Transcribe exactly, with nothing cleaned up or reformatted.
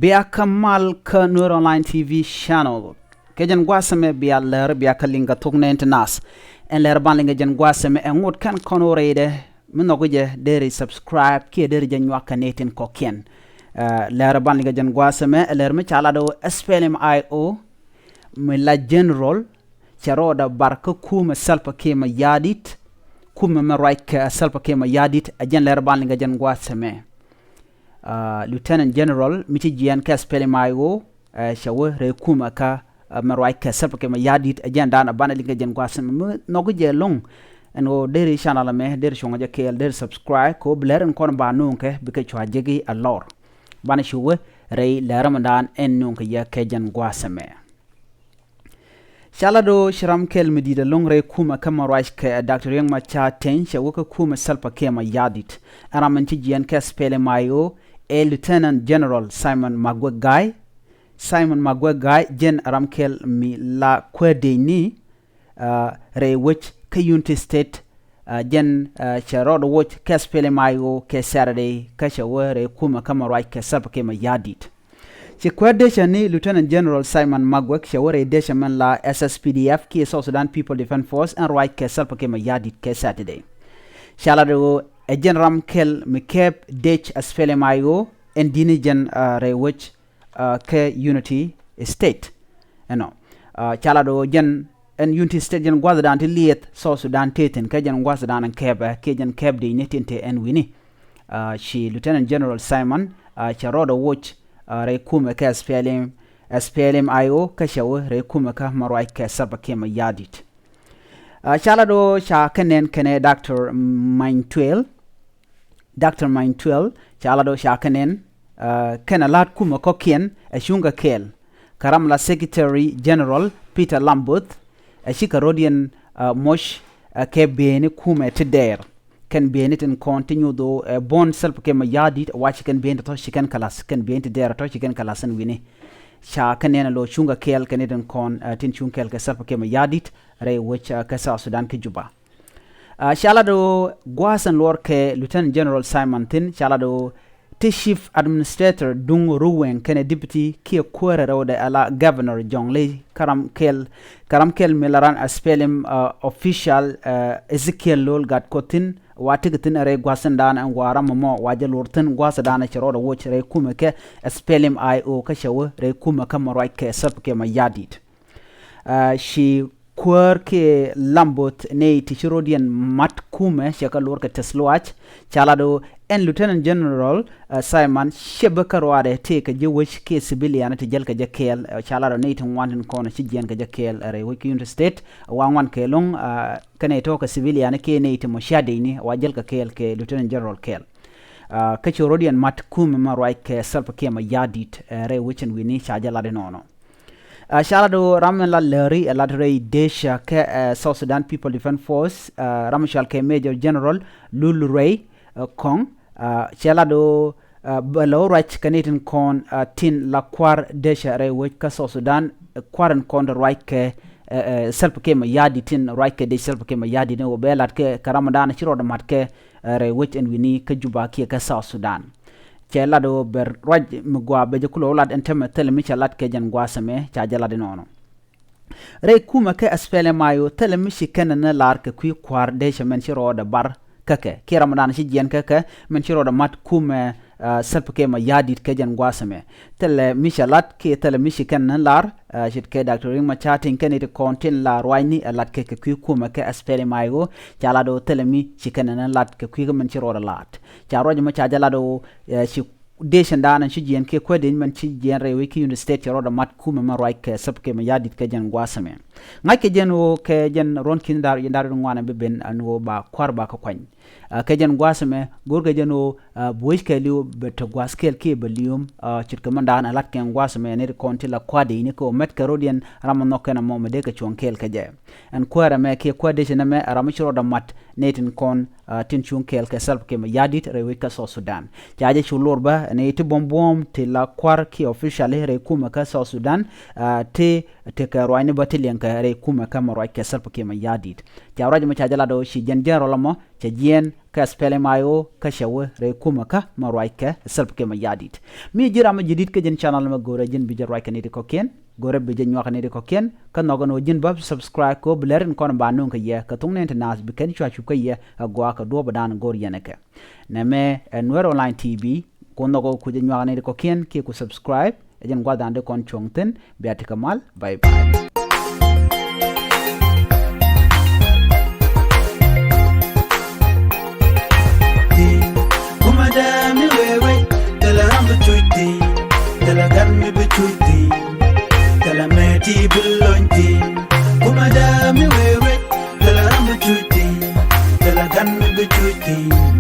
Bia kä mal kä Nuer Online T V channel. Kɛ jɛn gua̱a̱th ɛmɛ bia lär bia kä liŋ kä thok nɛn ti nath. Ɛn lär ban liŋ kɛ jɛn gua̱a̱th ɛmɛ ɛ ŋot kɛn kɔn wä rɛydɛ. Mi nhɔk jɛ deri subscribe kiɛ deri jɛ nyuak kɛ nɛy tin kɔkiɛn. Lär ban liŋ kɛ jɛn gua̱a̱th ɛmɛ ɛ lär mi ca lat ɔ S P L M I O mi la general cɛ rɔɔdɛ bar kä kumɛ Salva Kiir Mayardit. Kumɛ mɛ ruac kɛ Salva Kiir Mayardit ɛ jɛn lär ban liŋ kɛ jɛn gua̱a̱th ɛmɛ. Lieutenant General mi ci jiɛɛn kɛ S P L M I O cɛ wä rɛy kumɛ kä mɛ ruac kɛ Salva Kiir Mayardit ɛ jɛn dan a banɛ liŋ kɛ jɛn gua̱a̱th ɛmɛ mi nhɔk jɛ loŋ. Ɛn ɣöö deri channel ɛmɛ deri cuɔ̱ŋ jɛ kɛɛl deri subscribe kɛ ɣöö bi lär in kɔn ba nuŋ kɛ bikɛ cua jeki a lɔr. Banɛ cu wä rɛy lär ɛmɛ dan ɛn nuŋ kɛ yɛ kɛ jɛn gua̱a̱th ɛmɛ. Ca lat ɣöö ci ram kɛl mi di̱i̱t ɛlɔ̱ŋ rɛy kumɛ kä mɛ ruac kɛ Doctor Riek Machar Teny cɛ wä kä kumɛ Salva Kiir Mayardit. Ɛn ram ɛn ci jiɛɛn kɛ S P L M I O ɛ Lieutenant General Simon Maguek Gai. Simon Maguek Gai jɛn ram kɛl mi la kuäär dëëcni rɛy wec kä Unity State. Jɛn cɛ rɔɔdɛ woc kɛ S P L M I O kɛ Saturday kä cɛ wä rɛy kumɛ kä mɛ ruac kɛ Salva Kiir Mayardit. Ci kuäär dëcä ni Lieutenant General Simon Maguek cɛ wä rɛy dëcä mɛn la S S P D F kiɛ South Sudan People Defence Force ɛn ruac kɛ Salva Kiir Mayardit kɛ Saturday. Ca lat ɣöö ɛ jɛn ram kɛl mi kɛɛp dëc S P L M I O ɛn di̱t ni jɛn rɛy wec kɛ Unity State. Ɛnɔ ca lat ɣöö jɛn ɛn Unity State jɛn gua̱thdan ti liɛth South Sudan tëë thi̱n kɛ jɛn gua̱thdan ɛn kɛɛpɛ kiɛ jɛn kɛɛp dëcni tin te ɛn wi̱ni. Ci Lieutenant General Simon cɛ rɔɔdɛ woc rɛy kumɛ kɛ S P L M, S P L M I O kä cɛ wä rɛy kumɛ kä mɛ ruac kɛ Salva Kiir Mayardit. Ca lat ɣöö ca kɛ nɛn kɛnɛ Doctor Many Tuel. Doctor Many Tuel ca lat ɣöö ca kɛ nɛn kɛnɛ la̱a̱t kumɛ kɔ̱kiɛn ɛ cuŋ kɛ kɛɛl. Kä ram la Secretary General Peter Lamboth ɛ cikɛ rɔ̱diɛn moc kɛ bëëni kumɛ ti dɛɛr. Kɛn bëëni tin kɔn ti nyuth ɣöö ɛ buɔ̱n Salva Kiir Mayardit wa ci kɛn bëëni ti thɔ̱ ci kɛn kɛ la̱th kɛn bëëni ti dɛɛr tɔ̱ ci kɛn kɛ la̱th ɛn wi̱ni. Ca kɛ nɛn ɛ lo̱ cuŋ kɛ kɛɛl kɛ ni tin kɔn tin cuŋ kɛɛl kɛ Salva Kiir Mayardit rɛy wec kɛ South Sudan kä Juba. Ca lat ɣöö gua̱a̱th ɛn luɔr kɛ Lieutenant General Simon thi̱n ca lat ɣöö ti Chief Administrator duŋ Ruweng kɛnɛ Deputy kiɛ kuäärɛ rɛwdɛ ala Governor Jɔŋ Ley kä ram kɛl kä ram kɛl mi la ran S P L M official Ezekiel Lol Gatkuoth thi̱n wa tekɛ thi̱n rɛy gua̱a̱th thi̱n da̱a̱n ɛn wa ram mɔmɔ wa jɛ luɔr thi̱n gua̱a̱th da̱a̱n cɛ rɔɔdɛ woc rɛy kumɛ kɛ S P L M I O kä cɛ wä rɛy kumɛ kä mɛ ruac kɛ Salva Kiir Mayardit. Ci kuäär kiɛ Lamboth nɛy ti ci rɔ̱diɛn mat kumɛ cɛ kɛ luɔr kɛ tɛth luaac. Ca lat ɣöö ɛn Lieutenant General Simon cɛ bä kä ruaadɛ tëë kɛ ji̱ wec kiɛ civilian ti jäl kɛ jɛ kɛɛl. Ca lat ɣöö nɛy ti ŋuan tin kɔn ci jiɛɛn kɛ jɛ kɛɛl rɛy wec kä Unity State wa ŋuan kɛ lo̱ŋ. Kä nɛy tɔ̱ kɛ civilian kiɛ nɛy ti mɔ cia dëcni wa jäl kɛ kɛɛl kɛ Lieutenant General kɛɛl. Kä ci rɔ̱diɛn mat kumɛ mɛ ruac kɛ Salva Kiir Mayardit rɛy wec ɛn wi̱ni ca jɛ lat inɔnɔ. Ca lat ɣöö ram in la läri ɛ lat rɛy dëcä kɛ South Sudan People Defence Force ram in cɔal kɛ Major General Lul Ruei Koŋ. Cɛ lat ɣöö bɛ lɛ wä ruac kɛ ni tin kɔn tin la kua̱r dëcä rɛy wec kä South Sudan. Kua̱r in kɔn te ruac kɛ Salva Kiir Mayardit tin ruac kɛ dëc Salva Kiir Mayardit ni wä bɛ lat kɛ kɛ ram in da̱a̱n ci rɔɔdɛ mat kɛ rɛy wec ɛn wi̱ni kä Juba kiɛ kä South Sudan. Cɛ lat ɣöö bɛ ruac mi gɔaa bɛ jɛ kulɛ wä lat ɛn tämɛ thilɛ mi cɛ lat kɛ jɛn gua̱a̱th ɛmɛ ca jɛ lat inɔnɔ. Rɛy kumɛ kɛ S P L M I O thilɛ mi ci kɛn ni lar kɛ kui̱ kua̱r dee cɛ mɛn ci rɔɔdɛ bar kä kɛ kiɛ ram dan ci jiɛn kä kɛ mɛn ci rɔɔdɛ mat kumɛ Salva Kiir Mayardit kɛ jɛn gua̱a̱th ɛmɛ. Thilɛ mi cɛ lat kiɛ thilɛ mi ci kɛn ni lar ce̱tkɛ Doctor Riek Machar Teny kɛn i̱ ti kɔn tin la ruacni ɛ lat kɛ kɛ kui̱ kumɛ kɛ S P L M I O. Ca lat ɣöö thilɛ mi ci kɛn ni lat kɛ kui̱ kä mɛn ci rɔɔdɛ lat. Ca ruac mɔ ca jɛ lat ɣöö ci dëcän daanɛ ci jiɛn kiɛ kuäär dëc mɛn ci jiɛn rɛy wec kä Unity State cɛ rɔɔdɛ mat kumɛ mɛ ruac kɛ Salva Kiir Mayardit kɛ jɛn gua̱a̱th ɛmɛ. Ŋa̱ckɛ jɛn ɣöö kɛ jɛn ruɔ̱n ki̱n da̱r jiɛn da̱r ruɔ̱n ŋuan ɛmɛ bi ben ɛn ɣöö ba kua̱r ba kä kuany. Kɛ jɛn gua̱a̱th ɛmɛ go̱rkɛ jɛn ɣöö buɔ̱ckɛ li̱w bɛ te gua̱a̱th kɛɛl kiɛ bɛ li̱em. Ce̱tkɛ mɛn da̱a̱n ɛ la̱t kɛ gua̱a̱th ɛmɛ ni ti kɔn ti la kua̱r dëc ni kɛ ɣöö mɛt kɛ rɔ̱diɛn ram ɛn nhɔk kɛn ɛmɔ mɛ dee kɛ cuɔ̱ŋ kɛɛl kɛ jɛ. Ɛn kuäär ɛmɛ kiɛ kuäär dëcän ɛmɛ ɛ ram mi ci rɔɔdɛ mat ni tin kɔn tin cuŋ kɛɛl kɛ Salva Kiir Mayardit rɛy wec kä South Sudan. Ca jɛ cu lor bä ni ti buɔ̱m buɔ̱ɔ̱m ti la kua̱r kiɛ officially rɛy kumɛ kä South Sudan. Ti tekɛ ruacni bä ti liɛŋkɛ rɛy kumɛ kä mɛ ruac kɛ Salva Kiir Mayardit. Ca ruac mɔ ca jɛ lat ɣöö ci jɛn general ɛmɔ cɛ jiɛn kɔ̱kiɛn kä S P L M I O kä cɛ wä rɛy kumɛ kä mɛ ruac kɛ Salva Kiir Mayardit. Mi ji̱ ram mi ji̱ di̱t kä ji̱n channel mɛ, go̱rɛ ji̱n bi jɛ ruac kɛ nɛy ti kɔ̱kiɛn, go̱rɛ bi jɛ nyuak kɛ nɛy ti kɔ̱kiɛn. Kä nhɔkɛ ni ɣöö ji̱n bä subscribe kɛ ɣöö bi lɛr in kɔn ba nööŋ kɛ yɛ kɛ thok nɛn ti naath bi kɛn cua cup kä yɛ ɛ gɔaa kɛ duɔ̱ɔ̱p dan go̱r yɛn ɛ kɛ. Nɛmɛ ɛ Nuer Online T V. Ku nhɔk ɣöö kucɛ nyuak kɛ nɛy ti kɔ̱kiɛn kiɛ ku subscribe. Ɛ jɛn gua̱th dan di kɔn cuɔ̱ŋ thi̱n, bia tekɛ mal. Bye bye. Kumɛ dee mi wee wee, thilɛ ram bi cuc thi̱n, thilɛ gan mi bi cuc thi̱n, thilɛ mɛ ti bi lony thi̱n. Kumɛ dee mi wee wee, thilɛ ram bi cuc thi̱n, thilɛ gan mi bi cuc thi̱n.